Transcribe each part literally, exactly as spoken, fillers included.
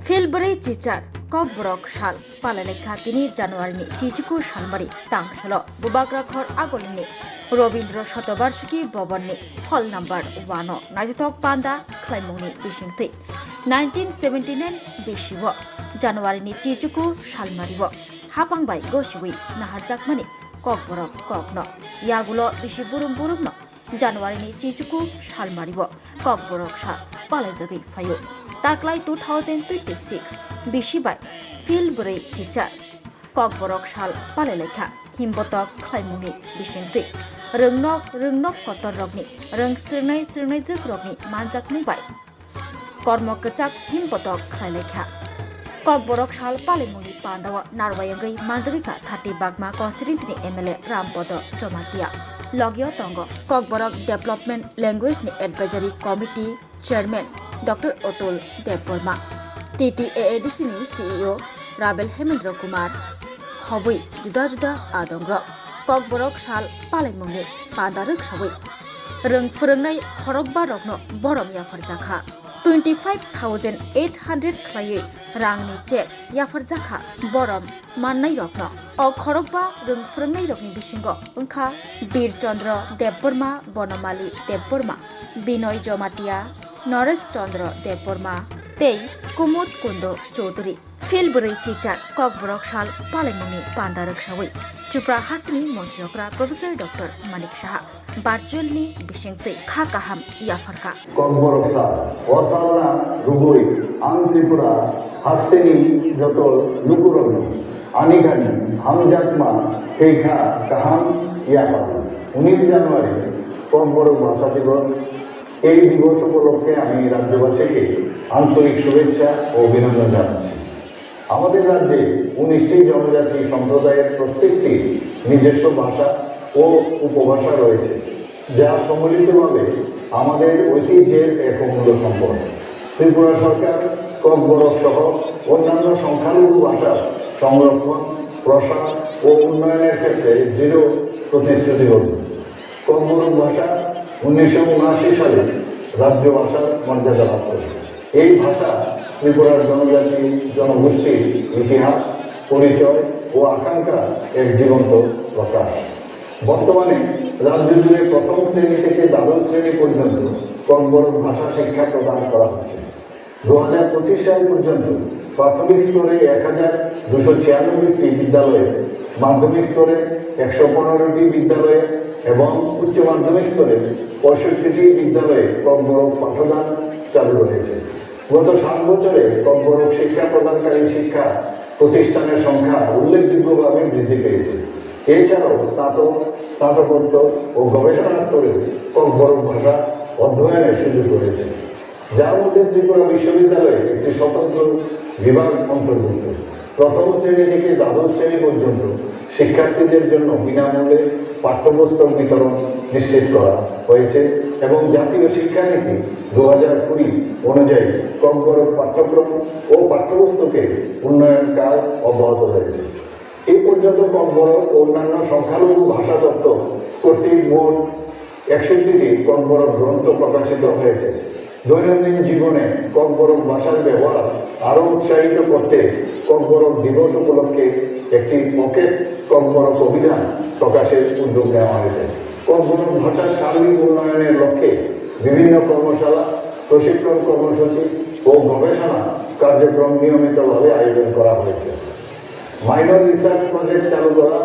Phil bwrwi chichar Kokborok sal palailaikha tini January ni chichuku salmari tangsalo Bubagra khor Agulini Robindra Shatobarshiki Bhavan ni hall number one o naithothok panda khlaimungni bisingtwi nineteen seventy nine bisio January ni chichuku salmario hapang bai gosiwi naharjakmani Kokborok kokno yagulo bisi burum burumno January ni chichuku salmario Kokborok sal palaijagwi phaio. Taklai two thousand twenty six bisi bai Phil bwrwi chichar Kokborok sal palailaikha himbotok khlaimungni bisingtwi rwngnok rwngnok kotor rokni rwng srwngnai srwngnaijwk rokni manjakmung bai kormo kwchak himbotok khlailaikha. Kokborok sal palaimungni pandao narwaiwngwi manjagwikha thirty Bagma constituency ni M L A Rampodo Jomatia. Logio tongo Kokborok Development Language ni Advisory Committee Chairman Doctor Otul Debbarma, T T A A D C ni C E O Rabel Hemendra Kumar, khobwi juda juda adongrok Kokborok sal palaimungni panda rwksawi rwng phwrwngnai khorokba rokno borom yapharjakha. Twenty five thousand eight hundred khlaiwi rangni cheque yapharjakha borom mannairokno. O khorokba rwng phwrwngnairokni bisingo wngkha Bir Chandra Debbarma, Bonomali Debbarma, Binoy Jomatia, Naresh Chandra Debbarma tei Kumud Kundo Chowdhury. Phil bwrwi chichar Kokborok sal palaimungni panda rwksawi Tripura hasteni montri okra Professor Doctor Manik Saha virtual ni bisingtwi kha kaham yapharkha. Kokborok sal, o salna rwgwi ang Tripura hasteni joto lukurokno ani gani hamjakma tei kha kaham yapharwi. Unis January Kokborok Bhasha Divas, এই দিবস উপলক্ষে আমি রাজ্যবাসীকে আন্তরিক শুভেচ্ছা ও অভিনন্দন জানাচ্ছি। আমাদের রাজ্যে উনিশটি জনজাতি সম্প্রদায়ের প্রত্যেকটি নিজস্ব ভাষা ও উপভাষা রয়েছে, যা সম্মিলিতভাবে আমাদের ঐতিহ্যের এক অমূল্য সম্পদ। ত্রিপুরা সরকার ককবরক সহ অন্যান্য সংখ্যালঘু ভাষার সংরক্ষণ, প্রসার ও উন্নয়নের ক্ষেত্রে দৃঢ় প্রতিশ্রুতিবদ্ধ। ককবরক ভাষা উনিশশো উনআশি সালে রাজ্য ভাষার মর্যাদা লাভ করে। এই ভাষা ত্রিপুরার জনজাতি জনগোষ্ঠীর ইতিহাস, পরিচয় ও আকাঙ্ক্ষার এক জীবন্ত প্রকাশ। বর্তমানে রাজ্য জুড়ে প্রথম শ্রেণী থেকে দ্বাদশ শ্রেণী পর্যন্ত ককবরক ভাষা শিক্ষা প্রদান করা হচ্ছে। দু হাজার পঁচিশ সাল পর্যন্ত প্রাথমিক স্তরে এক হাজার দুশো ছিয়ানব্বইটি বিদ্যালয়ে, মাধ্যমিক স্তরে একশো পনেরোটি বিদ্যালয়ে এবং উচ্চ মাধ্যমিক স্তরে পঁয়ষট্টিটি বিদ্যালয়ে ককবরক পাঠদান চালু রয়েছে। গত সাত বছরে ককবরক শিক্ষা প্রদানকারী শিক্ষা প্রতিষ্ঠানের সংখ্যা উল্লেখযোগ্যভাবে বৃদ্ধি পেয়েছে। এছাড়াও স্নাতক, স্নাতকোত্তর ও গবেষণা স্তরে ককবরক ভাষা অধ্যয়নের সুযোগ রয়েছে, যার মধ্যে ত্রিপুরা বিশ্ববিদ্যালয়ের একটি স্বতন্ত্র বিভাগ অন্তর্ভুক্ত। প্রথম শ্রেণী থেকে দ্বাদশ শ্রেণী পর্যন্ত শিক্ষার্থীদের জন্য বিনামূল্যে পাঠ্যপুস্তক বিতরণ নিশ্চিত করা হয়েছে এবং জাতীয় শিক্ষানীতি দু হাজার কুড়ি অনুযায়ী ককবরক পাঠ্যক্রম ও পাঠ্যপুস্তকের উন্নয়ন কাজ অব্যাহত রয়েছে। এই পর্যন্ত ককবরক ও অন্যান্য সংখ্যালঘু ভাষা দপ্তর কর্তৃক মোট একষট্টিটি ককবরক গ্রন্থ প্রকাশিত হয়েছে। দৈনন্দিন জীবনে ককবরক ভাষার ব্যবহার আরও উৎসাহিত করতে ককবরক দিবস উপলক্ষে একটি পকেট ককবরক অভিধান প্রকাশের উদ্যোগ নেওয়া হয়েছে। ককবরক ভাষার সার্বিক উন্নয়নের লক্ষ্যে বিভিন্ন কর্মশালা, প্রশিক্ষণ কর্মসূচি ও গবেষণা কার্যক্রম নিয়মিতভাবে আয়োজন করা হয়েছে। মাইনর রিসার্চ প্রজেক্ট চালু করা,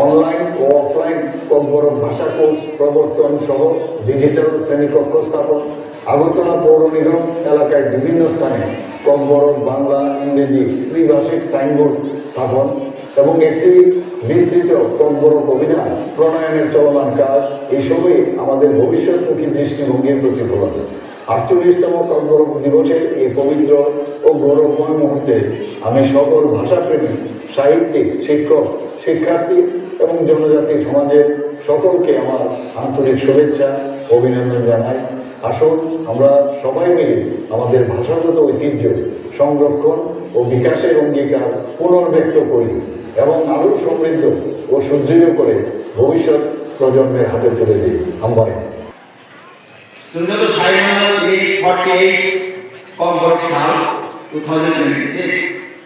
অনলাইন ও অফলাইন ককবরক ভাষা কোর্স প্রবর্তন সহ ডিজিটাল শ্রেণীকক্ষ স্থাপন, আগরতলা পৌর নিগম এলাকায় বিভিন্ন স্থানে ককবরক, বাংলা, ইংরেজি ত্রিভাষিক সাইনবোর্ড স্থাপন এবং একটি বিস্তৃত ককবরক অভিধান প্রণয়নের চলমান কাজ, এই সবই আমাদের ভবিষ্যৎমুখী দৃষ্টিভঙ্গির প্রতিফলন। আটচল্লিশতম ককবরক দিবসের এই পবিত্র ও গৌরবময় মুহূর্তে আমি সকল ভাষাপ্রেমী, সাহিত্যিক, শিক্ষক, শিক্ষার্থী এবং জনজাতি সমাজের সকলকে আমার আন্তরিক শুভেচ্ছা, অভিনন্দন জানাই। আসুন, আমরা সবাই মিলে আমাদের ভাষাগত ঐতিহ্য সংরক্ষণ ও বিকাশের অঙ্গীকার পুনর্ব্যক্ত করি এবং আরও সমৃদ্ধ ও সুদৃঢ় করে ভবিষ্যৎ প্রজন্মের হাতে তুলে দিই। হামবাই। Chwng joto sai mano tini forty eight Kokborok sal. two thousand twenty-six.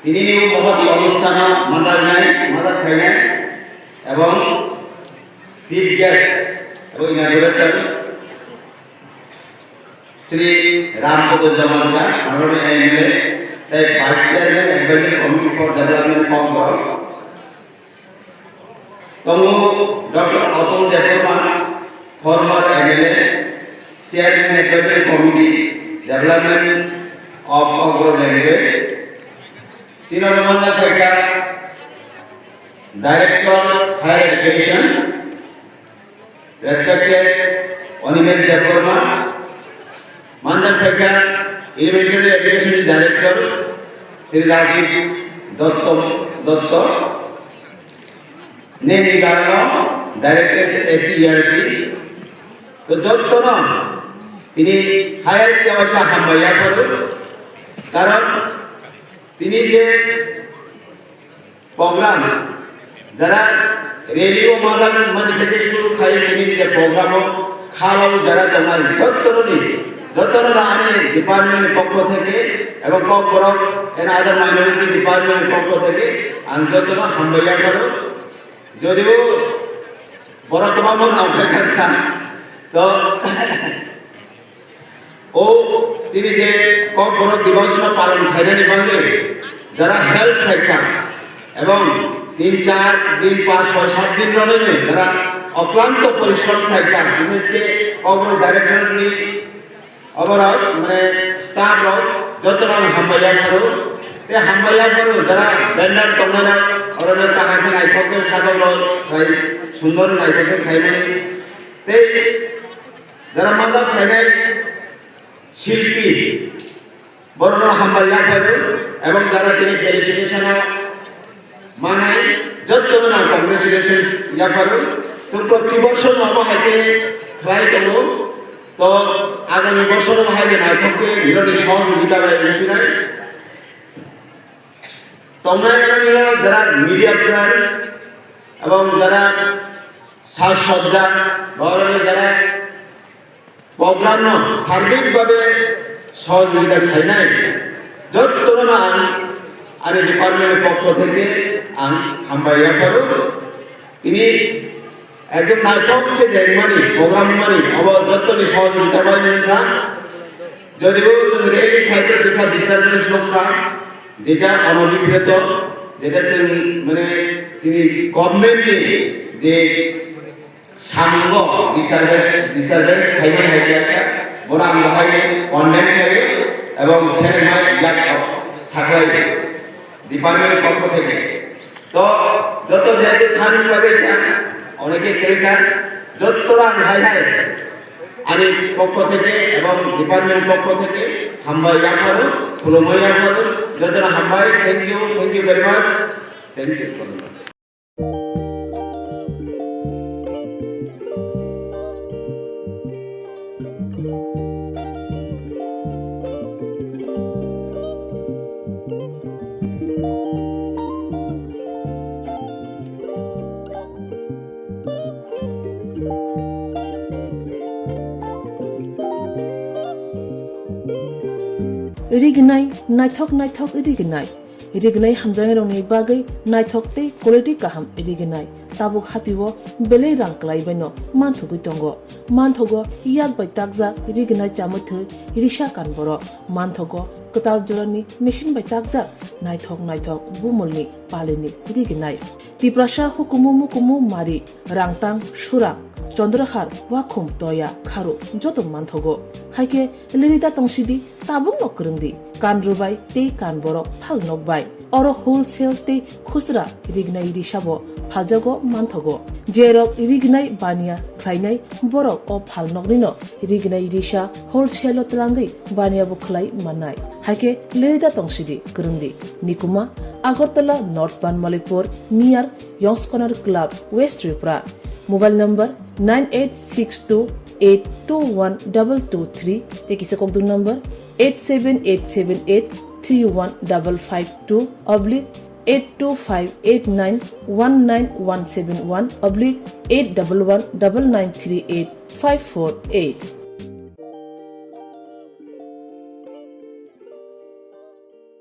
Tinini o mohoti onustano majak nai, majak khainai ebong chief guest ebong inaugurator Shri Rampada Jamatia, Honorable M L A, tei Vice Chairman, Advisory Committee for Development, Kokborok. Tongo Doctor Atul Debbarma, former M L A, Chairman, Advisory Committee, Development of Kokborok Language. Chini manjak phaikha Director, Higher Education, Respected Animesh Debbarma, manjak phaikha Elementary Education Director Shri Rajiv Dotto, Dotto, Neni Garno, Director S C E R T, to jottono tini hayar kyawaisa hambai yapharo, karon tini je program, jara rally o majak mani theke shuru khai tini je program o khalao jara tongnai jottoroni, jottoroni ani department ni pokho theke ebong Kokborok and other minority department ni pokho theke ang jottono hambai yapharo. Jodio borok kwbangma nang khai thangkha, to O chini je Kokborok Divos no palon khainani bagwi jara help khaikha ebong tin char din, panch, chhoi, sat din rwnani jara oklanto porishrom khaikha, bishesh khe Kokborok Directorate ni oborok mane staff rok joto rok hambai yapharo, te hambai yapharo jara vendor tongnai rok orono kaham khe naithok khe sajok rok khai sundor naithok khe khaimani tei jara manjak khainai silpi, borokno hambai yapharo, ebong jara tini felicitation o manai, jottono nang congratulation yapharo. Chwng proti bosor no abo hai khe khlai tongo, to agami bosor o hai khe naithok khe nirokni sohojogita bai wngphinai. Tongnai aro jara media friends, ebong jara sajsajja, borokni jara program no sarbik babe sohojogita khainai jottono ang ani department ni pokho theke ang hambai yapharo. Tini ekdom naithok khe jengmani program mani obo jottoni sohojogita bai wngkha. Jodio chwng rally khaikhe kisa disturbance nukha, jeta onodipirito, jeta chwng mane chini government ni je Samungo disturbance, disturbance khaimani hai khe, bono ang bahai ni condemn khaio ebong serenai yak sakhlai department ni pokho theke. To joto jehetu thani paibai kha, oneke kwrwi kha, joto rang hai hai ani pokho theke ebong department pokho theke hambai yapharo, khulumui yapharo, jotono hambai, thank you, thank you very much, thank you. Rignai, naithok naithok rignai. Rignai hamjaknairokni bagwi naithok tei quality kaham rignai. Tabuk hatio belai rang kwlaibaino manthogwi tongo. Manthogo yak bai takjak rignai chamwi thwi risa kan borok. Manthogo kwtal jorani machine bai takjak naithok naithok bumulni palini rignai. Tiprasa hukumu mukumu mari, Rangtang, Surang, Chandrahar, Wakhum, Toya, Kharu joto manthogo. Haikhe lirida tongsidi, tabukno kwrwngdi, kan rwbai tei kan borok phalnok bai. Oro wholesale tei khusra rignai risabo phaljago manthogo. Jerok rignai baniya khlainai borok o phalnoknino rignai risa wholesale-o twlangwi baniya bo khlai mannai. Haikhe lirida tongsidi kwrwngdi. Nikuma, Agartala North Banmalipur, near Yongskonar Club, West Tripura. Mobile number nine eight six two eight two one double two three tei kisa kokduk number eight seven eight seven eight three one double five two oblique eight two five eight nine one nine one seven one oblique eight double one double nine three eight five four eight.